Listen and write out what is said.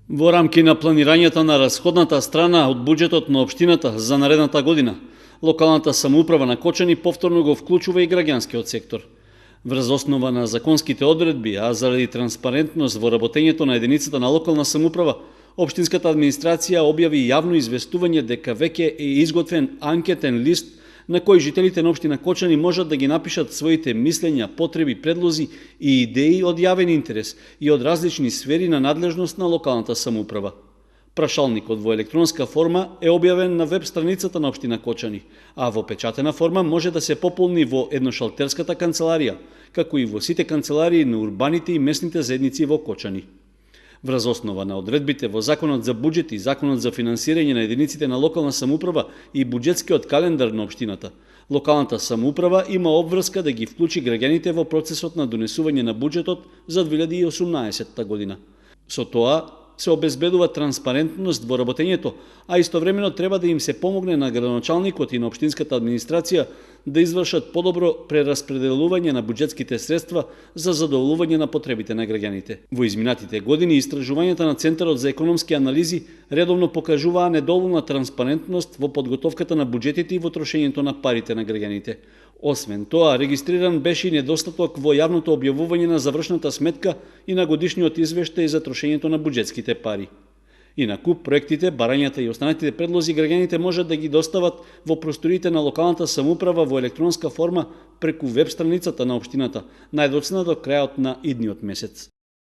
Во рамки на планирањето на расходната страна од буџетот на општината за наредната година, локалната самоуправа на Кочани повторно го вклучува и граѓанскиот сектор. Врз основа на законските одредби, а заради транспарентност во работењето на единицата на локална самоуправа, општинската администрација објави јавно известување дека веќе е изготвен анкетен лист на кој жителите на општина Кочани можат да ги напишат своите мислења, потреби, предлози и идеи од јавен интерес и од различни сфери на надлежност на локалната самоуправа. Прашалникот во електронска форма е објавен на веб страницата на општина Кочани, а во печатена форма може да се пополни во едношалтерската канцеларија, како и во сите канцеларии на урбаните и местните заедници во Кочани. Врз основа на одредбите во Законот за буџет и Законот за финансирање на единиците на локална самоуправа и буџетскиот календар на општината, локалната самоуправа има обврска да ги вклучи граѓаните во процесот на донесување на буџетот за 2018 година. Со тоа се обезбедува транспарентност во работењето, а истовремено треба да им се помогне на градоначалникот и на општинската администрација да извршат подобро прераспределување на буџетските средства за задоволување на потребите на граѓаните. Во изминатите години истражувањата на Центарот за економски анализи редовно покажуваа недоволна транспарентност во подготовката на буџетите и во трошењето на парите на граѓаните. Освен тоа, регистриран беше и недостаток во јавното објавување на завршната сметка и на годишниот извештај за трошењето на буџетските пари. И на куп проектите, барањата и останатите предлози граѓаните можат да ги достават во просториите на локалната самоуправа во електронска форма преку веб страницата на општината, најдоцна до крајот на идниот месец.